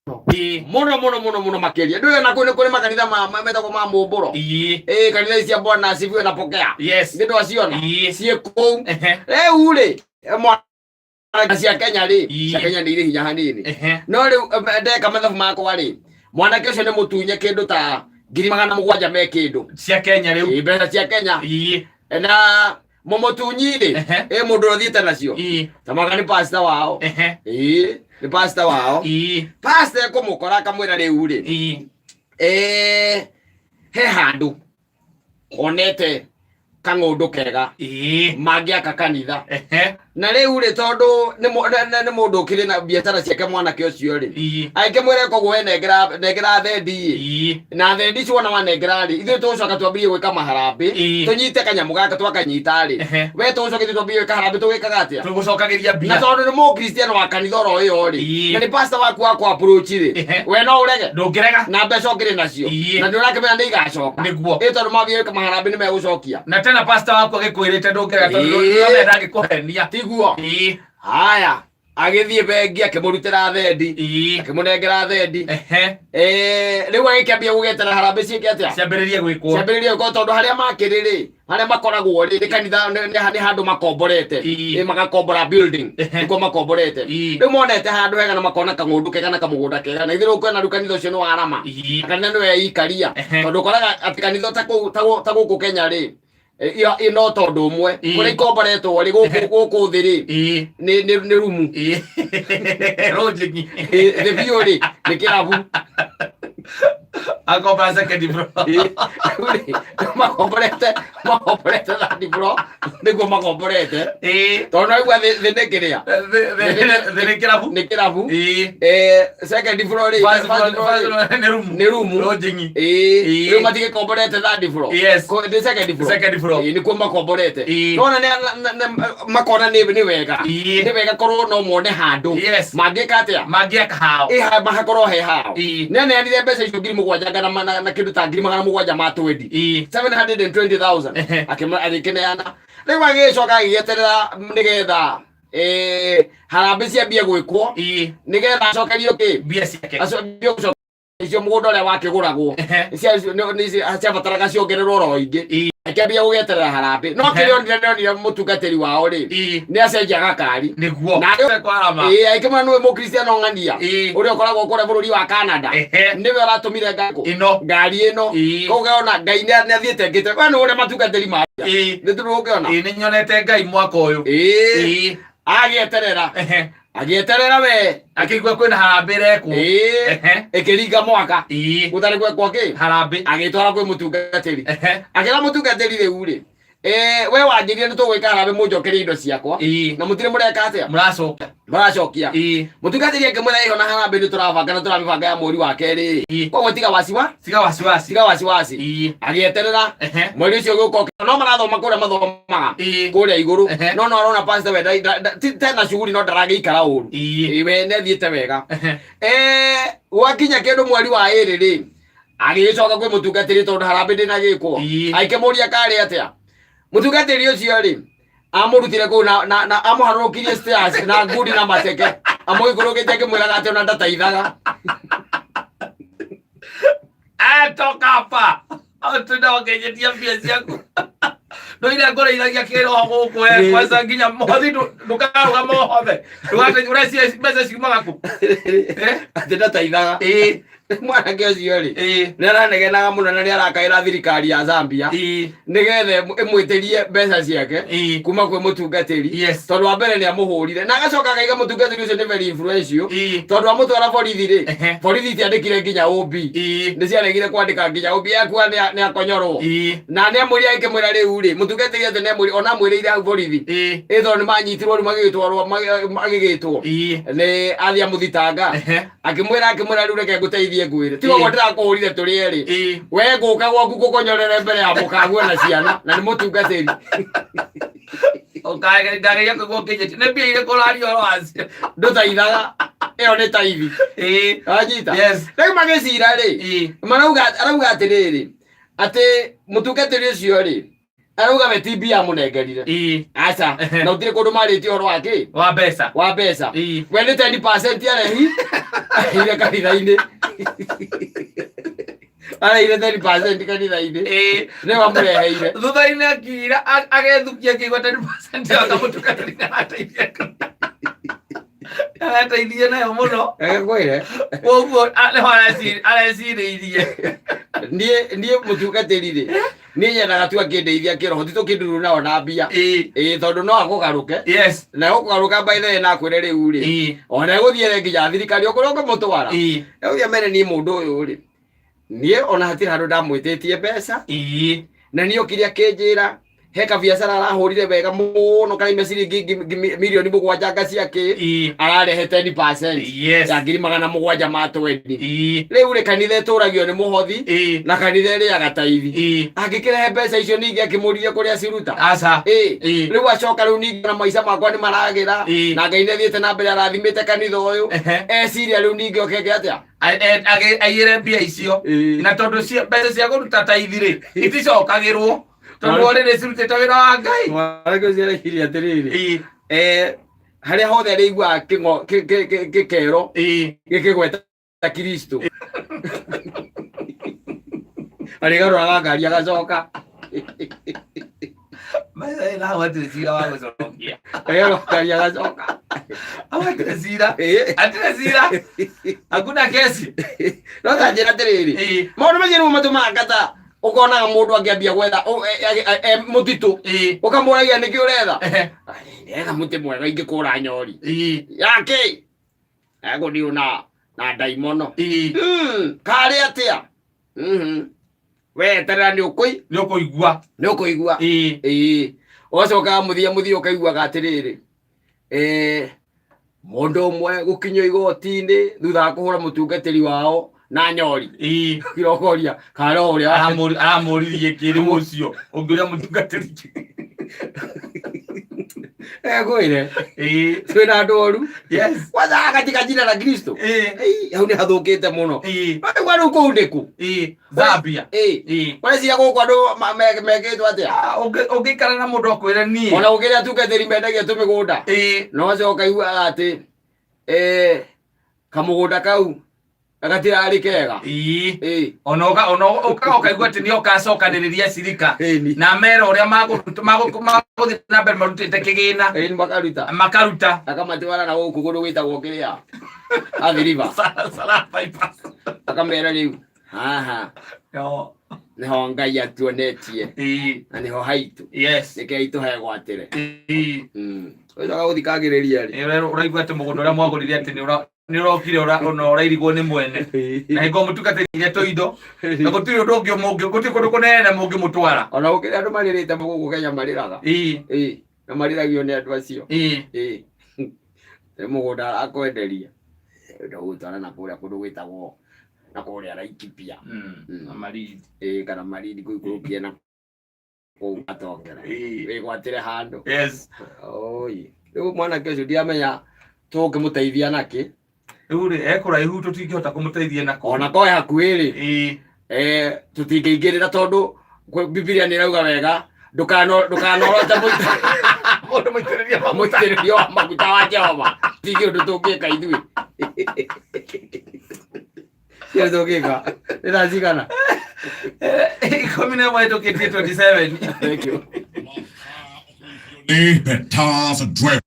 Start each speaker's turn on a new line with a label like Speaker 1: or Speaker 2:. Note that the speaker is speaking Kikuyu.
Speaker 1: Mũno mũno mũno mũno makĩria. Ndũĩ ona kũu nĩ kũrĩ makanitha metagwo ma mũmbũro. Ĩĩ, kanitha ici cia Bwana asifiwe na pokea. Nĩ ndwaciona? Ciĩ kũu. Rĩu rĩ, mwana cia Kenya rĩ, cia Kenya nĩ irĩ hinya hanini. No rĩu ndeka mathabu makwa rĩ, mwanake ũcio nĩ mũtunye kĩndũ ta 700,000 me kĩndũ.
Speaker 2: Cia Kenya rĩu.
Speaker 1: Ĩĩ, mbeca cia Kenya. Na mũmũtunyi rĩ, ĩ mũndũ ũrĩa ũthiĩte nacio ta mwaka nĩ pastor wao. Ĩĩ, nĩ pastor wao. Pastor ekũmũkora akamwĩra rĩu rĩ, he handũ onete kang'ũndũ kega mangĩaka kanitha. Na rĩu rĩ, tondũ nĩ mũndũ ũkĩrĩ na biacara ciake mwanake ũcio rĩ, angĩmwĩra koguo we nengera nengera thendi ĩ, na thendi icio wona wanengera rĩ, ithuĩ tũgũcoka twambĩrĩrie gwĩka maharambĩ. Tũnyite kanyamũ gaka twakanyita rĩ, we tũgũcoka ithuĩ twambĩrĩrie gwĩka harambĩ. Tũgwĩkaga atĩa?
Speaker 2: Tũgũcokagĩria
Speaker 1: Na
Speaker 2: mbia.
Speaker 1: Tondũ nĩ mũkristiano wa kanitha oro ĩyo rĩ, na nĩ pastor waku wa kũ approach rĩ, we no ũrege?
Speaker 2: Ndũngĩrega.
Speaker 1: Na mbeca ũkĩrĩ nacio, na nĩ ũrakĩmenya nĩ igacoka. Ĩ tondũ mambia gwĩka maharambĩ nĩ megũcokia.
Speaker 2: Na tena pastor waku agĩkwĩrĩte ndũngĩrega tondũ ndũramenya ndangĩkũhenia.
Speaker 1: Tiguo? Haya, agĩthiĩ bengi akĩmũrutĩra thendi, akĩmũnengera thendi. Rĩu agĩkĩambia gũgetera harambĩ ciĩke atĩa?
Speaker 2: Ciambĩrĩrie gwĩkwo.
Speaker 1: Ciambĩrĩrie gwĩkwo, tondũ harĩa makĩrĩ rĩ, harĩa makoragwo rĩ, nĩ kanitha, nĩ handũ makomborete. Ĩ, magakombora building. Nĩkuo makomborete. Rĩu monete handũ hega na makona kang'ũndũ kega na kamũgũnda kega, na ithuĩ rĩu kwĩna rĩu kanitha ũcio nĩ wa rama. Na kanitha nĩ weikaria. Tondũ ũkoraga atĩ kanitha ta kũu ta gũkũ Kenya rĩ, iyo ino tondũ ũmwe kũrĩa ikomboretwo rĩ, gũkũ gũkũ thĩ rĩ, nĩ rumu.
Speaker 2: Lodging.
Speaker 1: Thĩ biũ rĩ, nĩ kĩrabu.
Speaker 2: Akomba second floor.
Speaker 1: Rĩu rĩ, makomborete third floor nĩguo makomborete, tondũ naigua thĩ nĩ kĩrĩa?
Speaker 2: Thĩ nĩ kĩrabu.
Speaker 1: Nĩ kĩrabu. Second floor rĩ,
Speaker 2: First
Speaker 1: first
Speaker 2: floor
Speaker 1: floor
Speaker 2: first
Speaker 1: rĩ,
Speaker 2: floor nĩ rumu.
Speaker 1: Nĩ rumu.
Speaker 2: Lodging.
Speaker 1: Rĩu matigĩkomborete third floor. Nĩ second floor.
Speaker 2: Second floor.
Speaker 1: Ĩĩ, nĩkuo makomborete. Nona makona nĩ wega, nĩ wega korwo no mone handũ mangĩka atĩa?
Speaker 2: Mangĩaka hao.
Speaker 1: Ĩ, hakorwo he hao. Nĩ aneanire mbeca icio 7,000 na kĩndũ ta 720,000, 720,000. Agĩkĩneana. Rĩu agĩgĩcoka agĩgĩeterera nĩgetha harambĩ ciambie gwĩkwo, nĩgetha acokerio kĩ?
Speaker 2: Mbia ciake.
Speaker 1: Acokerio gũcokerio icio mũgũnda ũrĩa wakĩgũragwo. Ciabataraga ciongererwo oro ingĩ. Akĩambia gũgĩeterera harambĩ, no kĩrĩa onire, nĩ onire mũtungatĩri wao rĩ, nĩ acenjia gakari. Na
Speaker 2: Kwarama.
Speaker 1: Ĩĩ, akĩmwĩra nĩwe mũkristiano ng'ania ũrĩa ũkoragwo kũrĩa bũrũri wa Canada, nĩwe ũratũmire
Speaker 2: Ĩno.
Speaker 1: Ngari ĩno. Koguo ona Ngai nĩ athiĩte ngĩte we nĩ ũrĩa matungatĩri ma nĩ tũrũngĩona.
Speaker 2: Ĩĩ, nĩ nyonete Ngai mwaka ũyũ.
Speaker 1: Ĩĩ, agĩeterera, agĩeterera we.
Speaker 2: Akĩigua kwĩna harambĩ ĩrekwo.
Speaker 1: Ĩkĩringa mwaka gũtarĩ gwekwo kĩ?
Speaker 2: Harambĩ.
Speaker 1: Agĩtwara kwĩ mũtungatĩri. Akĩra mũtungatĩri, rĩu rĩ, we wanjĩrire nĩ tũgwĩka harambĩ mũnjokerie indo ciakwa, na mũtirĩ mũreka atĩa?
Speaker 2: Mũracoka.
Speaker 1: Mũracokia. Mũtungatĩri akĩmwĩra, ĩyo na harambĩ nĩ tũrabanga na tũramĩbanga ya mweri wa kerĩ. Koguo tiga wasiwa
Speaker 2: Tiga wasiwasi.
Speaker 1: Tiga wasiwasi. Agĩeterera mweri ũcio ũgĩũka no marathoma kũrĩa mathomaga kũrĩa igũrũ. No arona pastor we ti tena shughuli, no ndaragĩikara ũru. Ĩĩ, we nĩathiĩte wega. Gwakinya kĩndũ mweri wa ĩrĩ rĩ, agĩgĩcoka kwĩ mũtungatĩri tondũ harambĩ ndĩnagĩkwo. Agĩkĩmũria karĩ atĩa mũtungatĩri ũcio rĩ amũrutire kũu na amũharũrũkirie stairs na ngundi na mateke, amũikũrũkĩte akĩmwĩraga atĩ ona ndataithaga.
Speaker 2: Toka hapa. Tunda wakenyetia mbia ciaku. Ndoire ngũrĩithagia kĩroho gũkũ we kwanza nginya mũhothi ndũkarũgama ũhothe. Ndũgate ũreciria mbeca ciumaga kũ? Eh?
Speaker 1: Atĩ ndataithaga. Mwanake ũcio rĩ, nĩ aranegenaga mũno na nĩ arakaĩra thirikari ya Zambia nĩgetha ĩmwĩtĩrie mbeca ciake kuma kwĩ mũtungatĩri, tondũ wa mbere nĩ amũhũrire na agacoka akaiga mũtungatĩri ũcio nĩ very influential, tondũ amũtwara borithi rĩ, borithi itiandĩkire nginya OB. Nĩ ciaregire kwandĩka nginya OB yakua nĩ akonyorwo. Na nĩ amũria akĩmwĩra rĩu rĩ, mũtungatĩri atĩ nĩ amũria ona amwĩrĩire hau borithi, ĩ tondũ nĩ manyitirwo rĩu magĩgĩtwarwo magĩgĩtwo nĩ athiĩ amũthitanga. Akĩmwĩra rĩu reke ngũteithie ngwĩre, tiga ũguo ndĩrakũhũrire tũrĩ erĩ, we ngũka gwaku kũkonyorere mbere ya mũkaguo na ciana na nĩ mũtungatĩri.
Speaker 2: Ũkageria kũigua ũkĩnyetia. Nĩ mbia irĩkũ ũraria ũhoro wacio?
Speaker 1: Ndũtaithaga, ĩyo nĩ taithi. Wanyita?
Speaker 2: Yes.
Speaker 1: Rĩu magĩcira rĩ, marauga arauga atĩrĩrĩ, atĩ mũtungatĩri ũcio rĩ, Arauga we ti mbia amũnengerire. Aca. Na gũtirĩ kũndũ marĩtie ũhoro wa kĩ?
Speaker 2: Wa mbeca.
Speaker 1: Wa mbeca. We nĩ 10% arehi areire kanitha-inĩ. Areire 10% kanitha-inĩ. Nĩwe amũreheire.
Speaker 2: Thutha-inĩ akira agethukia akĩigua 10% ĩyo akamũtungatĩri nĩarateithia. Arateithia nayo mũno.
Speaker 1: Ekwĩre.
Speaker 2: Koguo nĩho arecirĩirie.
Speaker 1: Niĩ mũtungatĩri rĩ, niĩ nyendaga tu akĩndeithia kĩroho ti tũkĩnduru nao na mbia. Ĩĩ tondũ no akũgarũke. Na ũkũgarũka by the way na akwĩre rĩu rĩ. Ona egũthiĩ nginya thirikari o kũrĩa ũkũmũtwara. Egũthiĩ amere niĩ mũndũ ũyũ rĩ, niĩ ona hatirĩ handũ ndamwĩtĩtie mbeca. Na niĩ okire akĩnjĩra he kabiacara arahũrire wega mũno karaimia ciringi 7 million anga ciake. Ararehe 10% ya 720,000. Rĩu rĩ, kanitha ĩtũragio nĩ mũhothi na kanitha ĩrĩaga taithi. Angĩkĩrehe mbeca icio ningĩ akĩmũririe kũrĩa ciruta.
Speaker 2: Aca.
Speaker 1: Rĩu acoka rĩu ningĩ na maica makwa nĩ maragĩra na Ngai nĩ athiĩte na mbere arathimĩte kanitha ũyũ. Eciria rĩu ningĩ okeke atĩa?
Speaker 2: Aiyĩre mbia icio. Na tondũ mbeca cia kũruta taithi rĩ, iticokagĩrwo tondũ already cirutĩte wĩra wa Ngai.
Speaker 1: Mwanake ũcio areciria atĩrĩrĩ, harĩa hothe arĩiguaga gĩkero gĩkĩgweta Kristo, arĩgarũraga ngari agacoka.
Speaker 2: Mbeca ĩna hau hatirĩ cira wa gũcokia.
Speaker 1: Arĩgarũraga ngari agacoka.
Speaker 2: Hau hatirĩ cira. Hatirĩ cira. Hakuna kesi.
Speaker 1: No ta njĩra atĩrĩrĩ, maũndũ macio nĩmo matũmaga ngata ũkonaga mũndũ angĩambia gwetha mũtitũ, ũkamũragia nĩkĩ ũretha. Ndĩretha mũtĩ mwega ingĩkũra nyori yake egũthiĩ na ndaimono. Karĩ atĩa? We eterera nĩ ũkũi
Speaker 2: Nĩ ũkũigua.
Speaker 1: Nĩ ũkũigua. Ĩĩ, ũgacoka mũthia mũthia ũkaiguaga atĩrĩrĩ, mũndũ ũmwe gũkinyio igoti-inĩ thutha wa kũhũra mũtungatĩri wao na nyori. Kirokoria kana ũrĩa
Speaker 2: Aramũririe kĩrĩ ũcio ũngĩũria mũtungatĩri.
Speaker 1: Egwĩre twĩna andũ oru. Kwanza katika jina la Kristo. Hau nĩ hathũkĩte mũno. Kwa rĩu kũu nĩkũ?
Speaker 2: Zambia.
Speaker 1: Ũreciria gũkũ andũ mekĩtwo atĩa?
Speaker 2: Ah, ũngĩikara na mũndũ akwĩre niĩ
Speaker 1: Ona gũkĩrĩ atungatĩri mendagia tũmĩgũnda. No ũcoka ũkaiguaga atĩ kamũgũnda kau gatirarĩ kega.
Speaker 2: Ona ũkaga ũkaigua atĩ nĩ ũkacokanĩrĩria cirika na mera ũrĩa magũthiĩ na mbere marutĩte kĩgĩna.
Speaker 1: Ĩni, makaruta.
Speaker 2: Makaruta.
Speaker 1: Akamatwara na gũkũ kũndũ gwĩtagwo kĩrĩa Athi River.
Speaker 2: Salama bypass.
Speaker 1: Akamera rĩu haha nĩho Ngai atuonetie na nĩho haitũ. Nĩkĩo itũhegwatĩre. Ũcoka gũthikagĩrĩria rĩ.
Speaker 2: Ũraigua atĩ mũgũnda ũrĩa mwagũrire atĩ nĩ ũrokire ona ũrairigwo nĩ mwene na hingo mũtungatĩrire tũindo na gũtirĩ ũndũ ũngĩ mũngĩ, gũtirĩ kũndũ kũnene mũngĩmũtwara.
Speaker 1: Ona gũkĩrĩ andũ marĩrĩte gũkũ Kenya marĩraga. Ĩĩ, na marĩragio nĩ andũ acio. Ĩĩ, nĩ mũgũnda arakwenderia ndũgũtwara na kũrĩa kũndũ gwĩtagwo na kũrĩa Laikipia.
Speaker 2: Na Malindi.
Speaker 1: Ĩĩ, kana Malindi kũu ikũrũkie na kũu Gatongera. Wĩgwatĩre handũ. Oi, rĩu mwanake ũcio ndiramenya tũngĩmũteithia nakĩ.
Speaker 2: Rĩu rĩ, ekũraihu, tũtingĩhota kũmũteithia nako.
Speaker 1: Ona koe hakuhĩ rĩ, tũtingĩingĩrĩra tondũ Bibilia nĩ ĩrauga wega ndũkanorote
Speaker 2: mũndũ mũitĩrĩrie maguta.
Speaker 1: Mũitĩrĩrio wa maguta wa Jehova. Tingĩ ũndũ tũngĩka ithuĩ. Cio tũngĩka nĩ thaa cigana?
Speaker 2: 11 ĩtũkĩtie 27.
Speaker 1: Thank you.
Speaker 3: The Tars Drive.